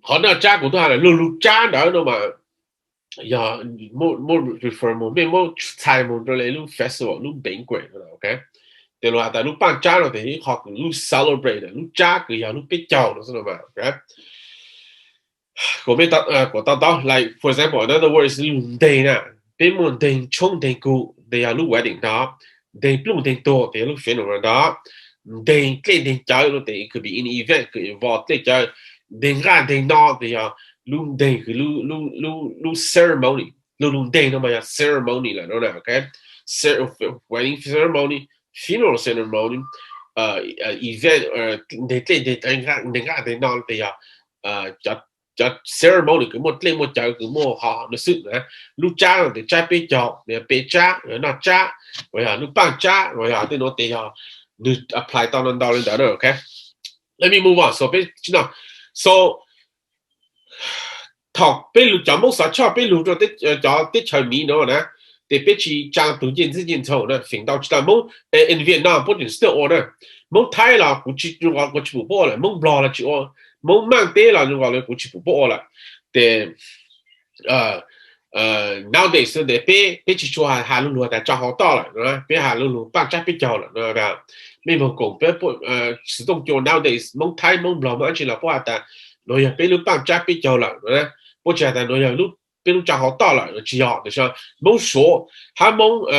Qhov noj tsab kuv tuaj hais lug lug tsab ntawd no mas yog muab refer mus, mej muab txhais mus rau lub festival, lub banquet, ok. Tes luag has tas lub paaj tsab no tes ib qho kws lub celebrate, lub tsab kws yog lub peb caug no xwb no mas, ok. Kuv mej kuas to taub, like for example, in other words, lug nteg na, peb muaj nteg tshoob nteg kug tes yog lub wedding nrho, nteg pluj nteg tuag tes yog lub funeral nrho, nteg dlej nteg cawv no tes it could be any event kws involve dlej cawv, nteg nqaj nteg no tes yog lub nteg kws lub ceremony, lug lug nteg no mas yog ceremony lawm no na, ok. Wedding ceremony, funeral ceremony, event, nteg dlej nteg cawv, nteg nqaj nteg no tes yog cov ceremony kws muaj dlej muaj cawv kws muaj hov no xwb na. Lub tsab no tes tsab peb caug, peb tsab, noj tsab, los yog lub paaj tsab, los yog tej nuav tes yog nwg apply tau ntau ntau le ntawd na, ok. Let me move on. So peb, so thaum peb lug, cov Moob Xov Tshoj peb lug rau cov teb chaws Miv no na, tes peb tsi tsaa tug ncej txheeb ncej ntxhoo na, feem ntau tsi tas Moob, in Vietnam puab tseem still ua na. Moob Thaib los kuv tsi, kuv tsi pum puab ua lawm, Moob Nplog los tsi ua, Moob Maaj teb los zoo nkaus li kuv tsi pum puab ua lawm. Tes nowadays tes peb, peb tsi tshua has lug lug tas tsaa hauv toj lawm, peb has lug lug paaj tsab peb caug lawm. Mej moog koom peb xwm tooj cua nowadays, Moob Thaib, Moob Nplog, Moob dlaab tsi los puab has tas nuav yog peb lub paaj tsab peb caug lawm, puab tsi has tas nuav yog peb lub tsaa hauv toj lawm, tsi yog. Tab sis Moob Suav hab Moob,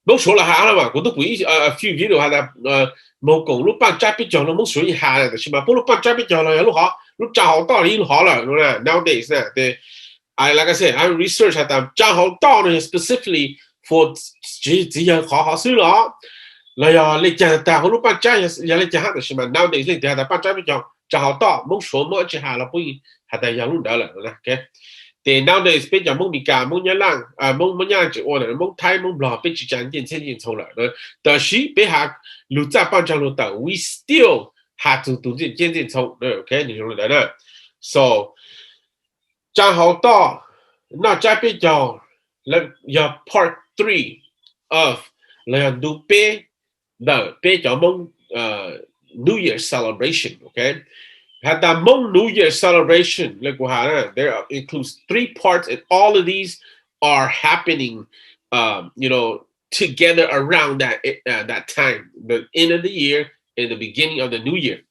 Moob Suav los has mas, kuv tub pum ib few video has tas moog koom lub paaj tsab peb caug no, Moob Suav yeej has, tab sis mas puab lub paaj tsab peb caug los yog lub hov, lub tsaa hauv toj yeej lub hov lawm nowadays na. Tes like I said, I research has tas tsaa hauv toj no yog specifically for txiv yawg qhov hov xwb los, los yog le caag tag huv lub paaj tsab yog le caag hab, tab sis mas nowadays leej twg has tas paaj tsab peb caug tsaa hauv toj, Moob Suav Moob dlaab tsi has los puab yeej has tas yog lub ntawd lawm. Tes nowadays peb cov Moob Mes Kas, Moob Nyab Laaj, Moob, Moob Nyab Laaj tseem ua lawm, Moob Thaib, Moob Nplog peb tsi tsaa ncej txheeb ncej ntxhoo lawm, tab sis peb has lug txaj paaj tsaag lug tawm, we still has tug tug ncej txheeb ncej ntxhoo, ok, nwg zoo le ntawd na. So tsaa hauv toj, noj tsab peb caug, yog part three of, los yog ntu peb ntawm peb cov Moob New Year celebration, ok. Has tas Moob New Year celebration le kuv has na, there includes three parts and all of these are happening, um, you know, together around that, uh, that time, the end of the year and the beginning of the new year.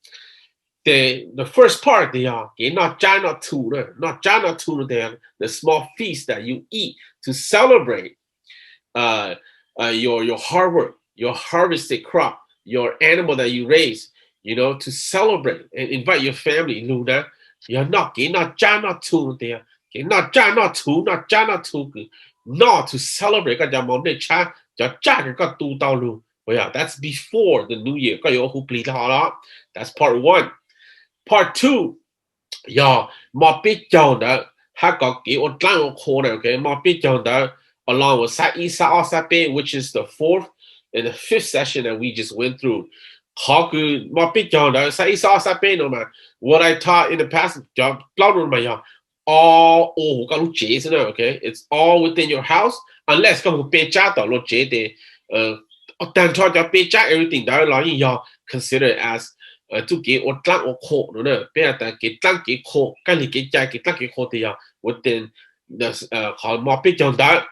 Tes the first part tes yog kev noj tsab noj txhu na, noj tsab noj txhu no tes the small feast that you eat to celebrate uh, uh, your, your hard work, your harvested crop, your animal that you raise, you know, to celebrate and invite your family lug na. Yog noj kev noj tsab noj txhu no tes yog kev noj tsab noj txhu, noj tsab noj txhu kws noj to celebrate koj cov mov nplej tshab, cov tsaj kws koj tu tau lug. Well, yeah, that's before the new year, koj yuav ua hu plig dlhau los. That's part one. Part two yog moj peb caug ntawd, hab kov kev ua dlaab ua qhua na, ok. Moj peb caug ntawd, along with xab ib, xab ob, xab peb, which is the fourth and the fifth session that we just went through. Qhov kws moj peb caug ntawd, xab ib, xab ob, xab peb no mas, what I taught in the past, cov plaub no mas yog all ua huv koj lub tsev xwb na, ok. It's all within your house, unless koj moog pe tsab tom luag tsev tes, taag nrho cov pe tsab everything ntawd los yeej yog consider as txuj kev ua dlaab ua qhua no na. Peb has tas kev dlaab kev qhua, kab lig kev cai, kev dlaab kev qhua tes yog within qhov moj peb caug ntawd,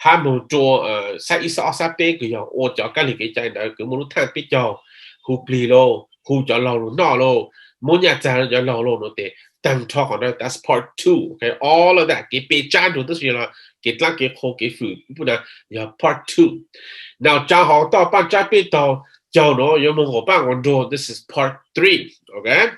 hab moog rua xab ib, xab ob, xab peb kws yog ua cov kab lig kev cai ntawd kws muaj lub thaaj peb caug, hu plig lauj, hu cov laug lug noj lauj, muab nyaj txag rau cov laug lauj no tes taag nrho qhov ntawd, that's part two, ok. All of that, kev pe tsab nrug tab sis los kev dlaab kev qhua kev fwm pub na yog part two. Now tsaa hauv toj paaj tsab peb caug no yuav moog nqua paaj nqua nruag, this is part three, ok.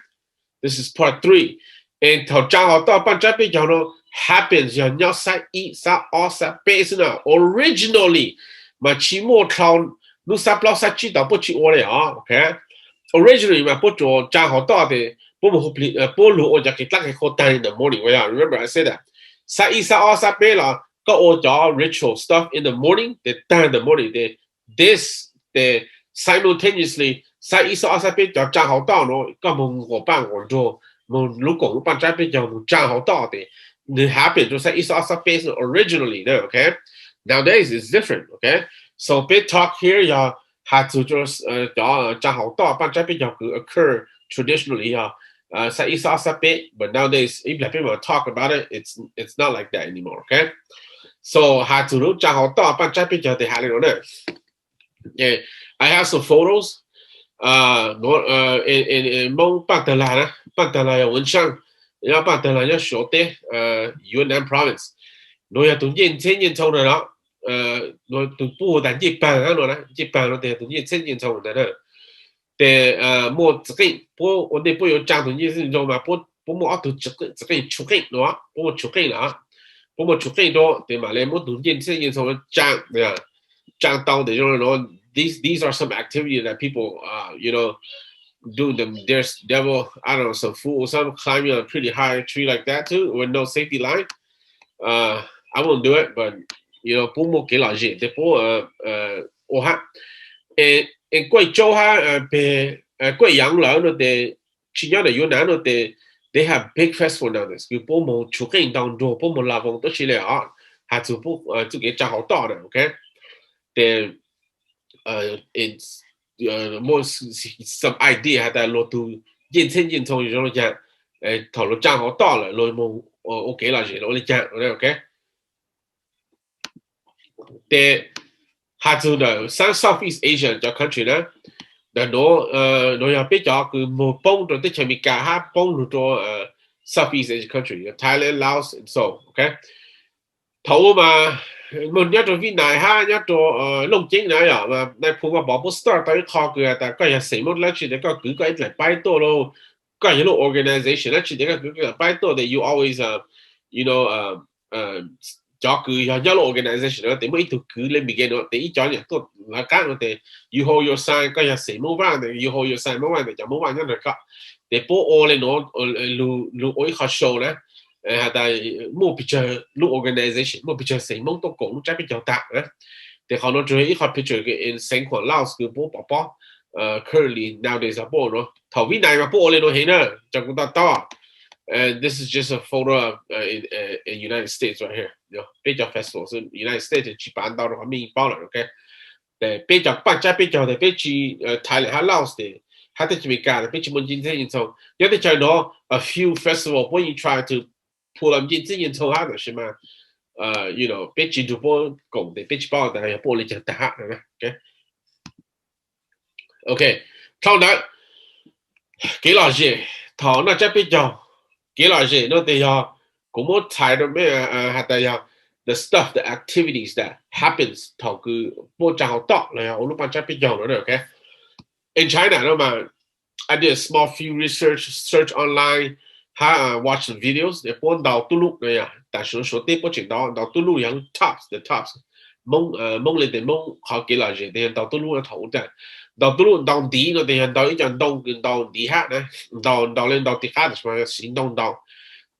This is part three. And thaum tsaa hauv toj paaj tsab peb caug no happens yog nyob xab ib, xab ob, xab peb xwb na. Originally mas tsi muaj dlhau, nub xab plaub xab tsib tod puab tsi ua le os, ok. Originally mas puab tsuas tsaa hauv toj tes puab moog hu plig, puab lug ua cov kev dlaab kev qhua taag in the morning, remember I said that. Xab ib, xab ob, xab peb los koj ua cov ritual stuff in the morning tes taag in the morning tes this tes simultaneously xab ib, xab ob, xab peb cov tsaa hauv toj no koj moog nqua paaj nqua nruag, moog lub koom lub paaj tsab peb caug moog tsaa hauv toj tes nwg happen rua xab ib, xab ob, xab peb originally na, ok. Nowadays is different, ok. So peb talk here yog has txug cov tsaa hauv toj paaj tsab peb caug kws occur traditionally yog Xab ib xab ob xab peb, but nowadays ib plag peb mam talk about it, it's it's not like that anymore, okay? So has txug lub tsaa hauv toj paaj tsaab peb caug tes has le nuav na. I have some photos. Moob paaj tag lag na, paaj tag lag yog Win Shang, paaj tag lag nyob Suav teb, Yunnan province. Nuav yog tug ncej txheeb ncej ntxhoo na no, tug puj tas ncej paag no na, ncej paag no tes yog tug ncej txheeb ncej ntxhoo ntag na. Tes muaj txiv qeej, puab ua ntej puab yuav tsaa tug ncej txheeb ncej ntxhoo mas puab muaj ob tug txiv qeej tshuv qeej no, puab muaj tshuv qeej lawm, puab muaj tshuv qeej rua tes mam le muab tug ncej txheeb ncej ntxhoo tsaa, tsaa tau tes zoo le no. These these are some activity that people, uh, you know, do them. There's devil, I don't know, some fool or something climbing a pretty high tree like that too with no safety line. Uh, I won't do it, but you know, puab muaj kev lom zem tes puab ua hab. Es Kuaj Tsau hab peg Kuaj Yaav lawv no tes tsis nyob ntawm Yunnan no tes they have big festival nowadays, kws puab moog tshuv qeej ntau nruag, puab moog la voos tuab si le os, has txug puab txuj kev tsaa hauv toj na, okay? Tes muaj some idea has tas luag tug ncej txheeb ncej ntxhoo zoo le caag, thaum luag tsaa hauv toj lawm luag moog ua kev lom zem los ua le caag, okay? Tes has txug ntawm xaab Southeast Asia cov country na, ntawm nuav, nuav yog peb cov kws moog poob rua teb chaws Amelikas hab poob lug rua Southeast Asian country, Thailand, Laos and so, okay? Thaum ub mas moog nyob rua Vib Nais hab nyob rua Looj Ceeb na yom, mas nais phoo Vaj Pov puab start tau ib qho kws has tas koj yog xeem Moob dlaab tsi tes koj kwv koj ib dlaim paib tuaj lauj, koj yog lub organization dlaab tsi tes koj kwv koj dlaim paib tuaj tes you always, uh, you know, cov kws yog nyob lub organization no tes muaj ib tug kwv le Miguel no tes ib cov nyam tuaj lawv qab no tes you hold your sign, koj yog xeem Moob Vaj tes you hold your sign Moob Vaj tes cov Moob Vaj nyob nrug koj. Tes puab ua le nuav, lug ua ib qho show na, has tas muaj pes tsawg lub organization, muaj pes tsawg xeem Moob tuaj koom lub tsaab peb caug tag na. Tes qhov nuav tsuas yog ib qho picture in Xeev Khuam, Laos kws puab pov pob currently nowadays puab ua nuav. Thaum Vib Nais mas puab ua le nuav heev na, cov kuv to taub. And this is just a photo of, uh, in, uh, in United States right here. Peb cov festival United States tsis pav ntau rua qhov mej paub lawm, okay? Tes peb cov paaj tsaab peb caug tes peb tsis, Thailand hab Laos tes hab teb chaws Amelikas tes peb tsis muaj ncej txheeb ncej ntxhoo. Nyob teb chaws nuav a few festival puab yeej try to pull up ncej txheeb ncej ntxhoo hab tab sis mas, you know, peb tsis nrug puab koom tes peb tsis paub tas yog puab ua le caag tag hab, okay? Ok, thaum ntawd kev lom zem thaum noj tsaib peb caug, kev lom zem no tes yog kuv muab txhais rau mej has tas yog the stuff, the activities that happens thaum kws puab tsaa hauv toj los yog ua lub paaj tsaib peb caug no, ok. In China no mas, I did a small few research, search online, hab watch some videos, puab ntaus tub lub no yog tam sim no Suav teb puab tseem ntaus, ntaus tub lub yog tops, the tops. Moob, Moob le tes Moob qhov kev lom zem tes yog ntaus tub lub no thaum ub tas. Ntaus tub lub, ntaus ntiv no tes yog ntaus ib co ntoo kws ntaus ntiv hab na, ntaus, ntaus le ntaus tiv qab tab sis mas yog siv ntoo ntaus.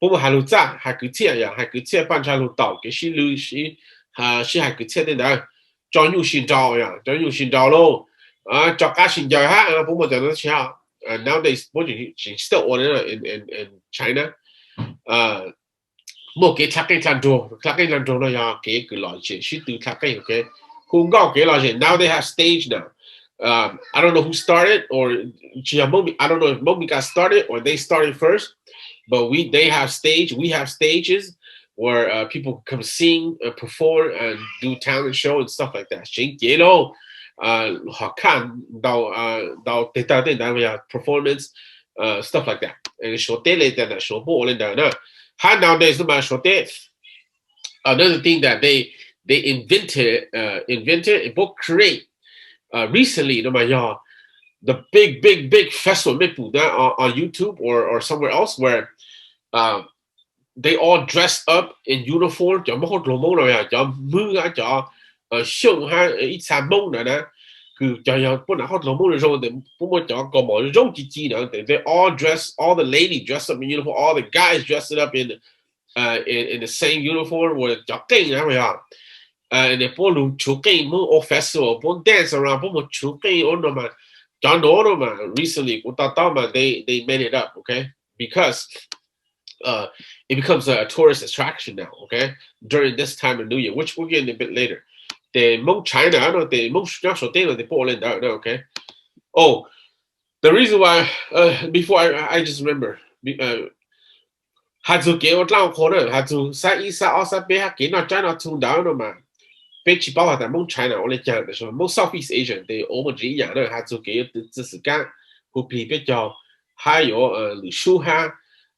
Puab muaj has lug txaj, has kwv txhiaj, yog has kwv txhiaj paj ntsa lug taum kev sib lw, sib has kwv txhiaj tej ntawd. Tso nyuj sib nraus, yog tso nyuj sib nraus lauj, tso qab sib ncaws hab, puab muaj cov no tsi hab. Nowadays puab tseem still ua le no in China. Muaj kev dlha qeej dlha nruag, dlha qeej dlha nruag no yog kev kws lom zem sib tw dlha qeej, ok. Hu nkauj kev lom zem, now they have stage now. I don't know who started, or tsis yog, I don't know if Moob Mes Kas started or they started first, but we, they have stage, we have stages where people come sing, perform and do talent show and stuff like that. Tseev cev lauj, hom khaj, ntaus tes taw tej ntawd yog performance, stuff like that. Suav teb le tas ntawm Suav puab ua le ntawd na. Hab nowadays no mas Suav teb, another thing that they, they invented, invented, puab create recently no mas yog the big, big, big festival mej pum na on YouTube or, or somewhere else where they all dress up in uniform, cov muaj hauj lwg Moob no yog cov Hmoob hab cov Xyooj hab ib txha Moob ntawd na, kws cov yog puab nam hauj lwg Moob zoo tes puab muaj cov kaus mom zoo ci ci ntawd tes they all dress, all the ladies dress up in uniform, all the guys dress it up in, in the same uniform, cov qeej na yog puab lug tshuv qeej, Moob ua festival, puab dance around, puab moog tshuv qeej ua no mas, cov no no mas recently kuv to taub mas they, they made it up, ok, because it becomes a tourist attraction now, okay, during this time of New Year, which we'll get in a bit later. Tes Moob China no tes Moob nyob Suav teb no tes puab ua le ntawd na, ok. Oh, The reason why, uh, before I, I just remember, uh, has txug kev ua dlaab ua qhua na, has txug xab ib xab ob xab peb hab kev noj tsab noj txhu ntawd no mas peb tsis paub has tas Moob China ua le caag, tab sis Moob Southeast Asian tes ua muaj ntsis ib yaam na, has txug kev yuav txwv xwm kaab, hu plig peb caug, hab yuav lwm sub hab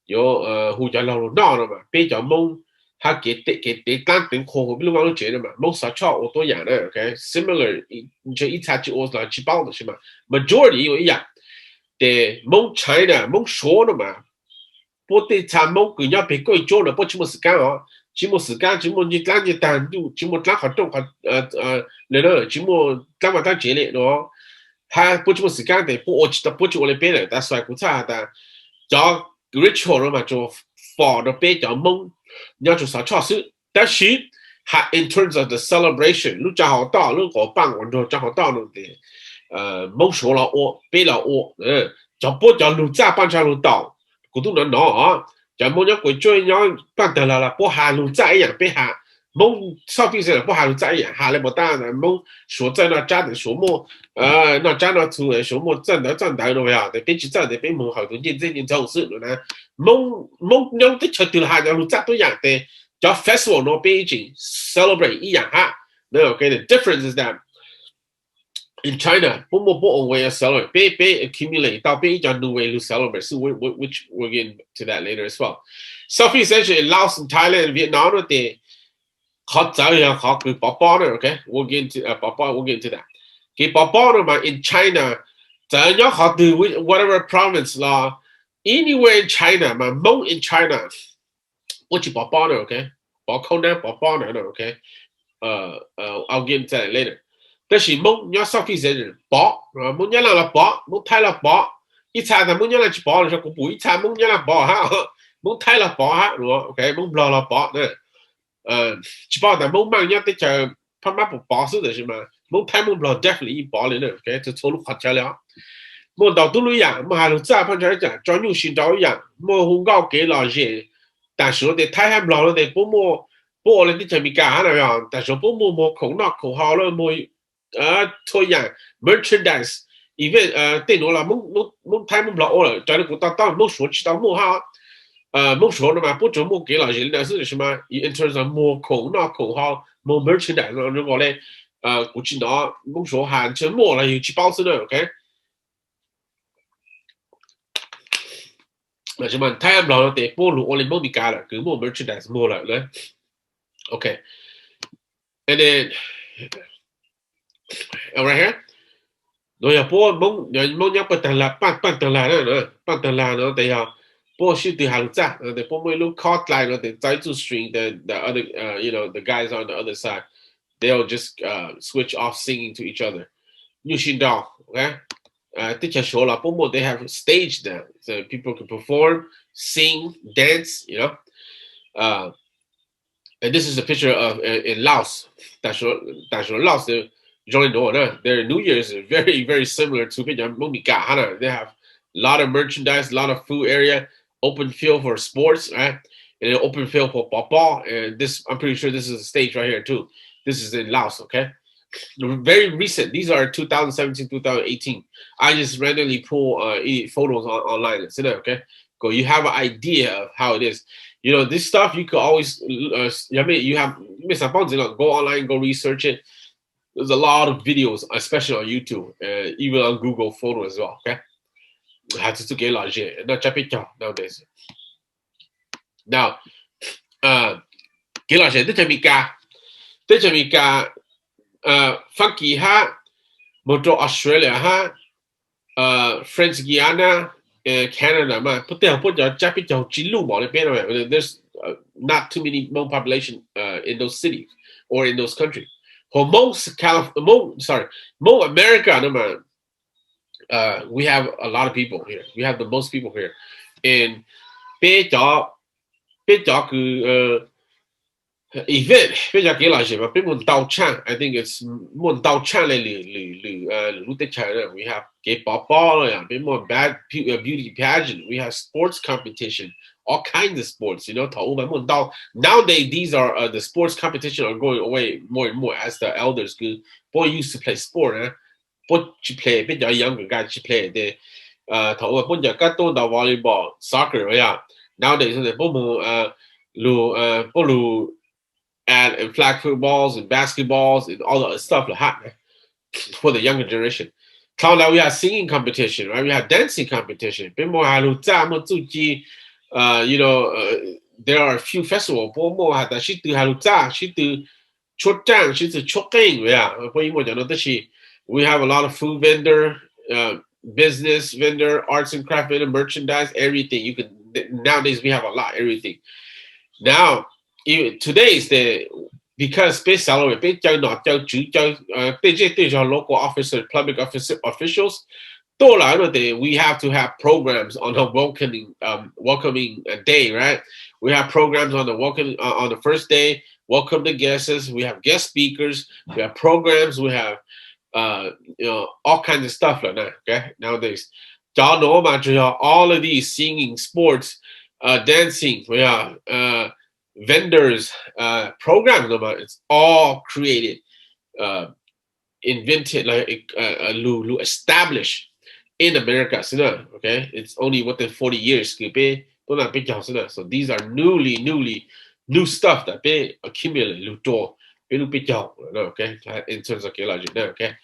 yuav hu cov laug lug noj no mas peb cov Moob hab kev, kev tev dlaab teev qhua huv peb lub vaaj lub tsev no mas Moob Xov Tshoj ua tuab yaam na, similar, ntshe ib txha tsis ua los tsis paub tab sis mas majority ua ib yaam. Ces Moob China, Moob Suav no mas puab tej txha Moob kws nyob peg kauj cuab no puab tsis muaj xwm kaab os, tsis muaj xwm kaab, tsis muaj ncej dlaab ncej tag ntuj, tsis muaj dlaab qhov rooj, tsis muaj dlaab vaaj dlaab tsev le no, hab puab tsis muaj xwm kaab tes puab ua tsis tau, puab tsis ua le peb lawm. That's why kuv txhaj has tas cov ritual no mas tsuas fom rau peb cov Moob nyob rua Xov Tshoj xwb. Tab sis has in terms of the celebration, lub tsav hauv toj, lub quas paaj quas nruag tsav hauv toj no tes Moob Suav los ua, peb los ua, cov puab cov lug txaj paj ntsha lug taum. Kuv tub nov nov, cov Moob nyob kuas tsuaj nyob paaj tag lag los puab has lug txaj ib yaam peb has. Moob Southeast Asia puab has lug txaj ib yaam, has le puas tab Moob Suav txawj noj tsab tes Suav muaj noj tsab noj txhu, Suav muaj txawj ntawv txawj ntawv no yog tes peb tsis txawj tes peb moog hawm tus ncej ntxwg ncej ntxhoo xwb no na. Moob, Moob nyob teb chaws twg los has cov lug txaj tuab yaam tes cov festival no peb yeej tseem celebrate ib yaam hab. The difference is that in China puab muaj puab own way of celebrate, peb, peb accumulate tau peb ib co new way lug celebrate xwb, which we'll get to that later as well. Southeast Asia, Laos and Thailand, Vietnam no tes qhov txawv yog qhov kws pov pob na, okay? We'll get into, uh, pov pob, we'll get into that. Kev pov pob no mas in China, txawv nyob qhov twg, whatever province los, anywhere in China mas Moob in China puab tsis pov pob na, okay? Pov khauj nab pov pob na, okay? I'll get into that later. Tab sis Moob nyob Southeast Asia pov, Moob Nyab Laj los pov, Moob Thaib los pov. Ib txha tas Moob Nyab Laj tsis pov los kuv pum ib txha Moob Nyab Laj pov hab, Moob Thaib los pov hab, okay? Moob Nplog los pov na. Tsis paub tas Moob Maaj nyob teb chaws Phab Mab puas pov xwb, tab sis mas Moob Thaib Moob Nplog definitely yeej pov le na, txhua txhua lub qhov chaw le os. Muaj ntau tub lub yaam, muaj has lug txaj phaj ntsha ib yaam, tso nyuj si nrau ib yaam, muaj hu nkauj kev lom zem. Tam sim no tes Thaib hab Nplog no tes puab muaj, puab ua le teb chaws Amelikas hab na, tam sim no puab muaj muag khoom noj khoom haus lawm, muag txhua yaam, merchandise, event, tej nuav los Moob Thaib Moob Nplog ua lawm, raws le kuv to taub Moob Suav tsis tau muaj hab. Moob Suav no mas puab tsuas muaj kev lom zem li ntawd xwb, tab sis mas in terms of muag khoom noj khoom haus, muag merchandise no zoo nkaus le, kuv tsis nov Moob Suav has, ntshe muaj los yug tsis paub xwb na, okay? Tab sis mas Thaib Nplog no tes puab lug ua le Moob Amelikas lawm, kws muaj merchandise muag lawm na. Okay. And then, right here, no yog puab Moob, Moob nyob Paaj Tag Lag, Paaj, Paaj Tag Lag na, Paaj Tag Lag no tes yog puab sib tw has lug txaj, tes puab muaj ib lub khob dlai no tes txawv ib txuj string, the, the other, uh, you know, the guys on the other side, they'll just, uh, switch off singing to each other. Nyuj si nrau, okay? Teb chaws Suav los puab muaj, they have stage there, so people can perform, sing, dance, you know. Uh, and this is a picture of, uh, in Laos. Tam sim no Laos, zoo li no na, their New Year is very, very similar to peb cov Moob Amelikas hab na. They have a lot of merchandise, a lot of food area, open field for sports, right? And an open field for pov pob. And this, I'm pretty sure this is a stage right here too. This is in Laos, okay? Very recent. These are two thousand seventeen, two thousand eighteen. I just randomly pull, uh, photos on, online, okay? So you have an idea of how it is. You know, this stuff you could always, uh, I mean, you have, mej xav paub ntxiv los go online, go research it. There's a lot of videos, especially on YouTube, and even on Google Photo as well, okay? Has txug txuj kev lom zem noj tsab peb caug nowadays. Now, uh, kev lom zem teb chaws Amelikas, teb chaws Amelikas, uh, Faab Kis hab, moog rua Australia hab, uh, French Guiana, and Canada mas puab tej puab cov tsab peb caug tsis luj npaum li peb no. There's, uh, not too many Hmong population, uh, in those cities or in those countries. Ho Hmong Calif-, Hmong, sorry, Hmong America no mas, uh, we have a lot of people here. We have the most people here. And peb cov, peb cov kws, uh, event, peb cov kev lom zem mas peb muaj ntau tshaj. I think it's muaj ntau tshaj le lwm, lwm, lwm, uh, lwm lub teb chaws na. We have kev pov pob los yog peb muaj beauty pageant, we have sports competition, all kinds of sports, you know, thaum ub mas muaj ntau. Nowadays, these are, uh, the sports competition are going away more and more as the elders kws puab used to play sport na, puab tsis play, peb cov young guy tsis play, tes Thaum ub puab ncaws kab tuab ntaus volleyball, soccer, yeah. Nowadays puab mus lug, puab lug add in flag footballs and basketballs and all the stuff lawm hab. For the younger generation, thaum ntawd we have singing competition, right? We have dancing competition. Peb muaj has lug txaj, muaj txuj ci, you know, there are a few festival puab muaj has tas sib tw has lug txaj, sib tw tshuab raaj, sib tw tshuab qeej, yeah. Puab yeej muaj cov nuav tab sis we have a lot of food vendor, business vendor, arts and craft vendor, merchandise, everything. You can, nowadays we have a lot, everything. Now, today is the, because peb celebrate, peb caw nom caw tswv, caw tej zej tej zog, local officer, public officer, officials tuaj lawm no, tes we have to have programs on a welcoming, um, welcoming a day, right? We have programs on the welcome, uh, on the first day, welcome the guests. We have guest speakers. We have programs. We have, uh, you know, all kinds of stuff like that. Okay, nowadays, cov nuav mas tsuas yog all of these, singing, sports, uh, dancing, yeah, uh, vendors, uh, programs, no mas it's all created, uh, invented, like, uh, lug, lug establish in America xwb na. Okay, it's only within forty years kws peb tuab neeg peb caug xwb na. So these are newly, newly, new stuff that peb accumulate lug rua peb lub peb caug, okay, in terms of archaeology na, okay.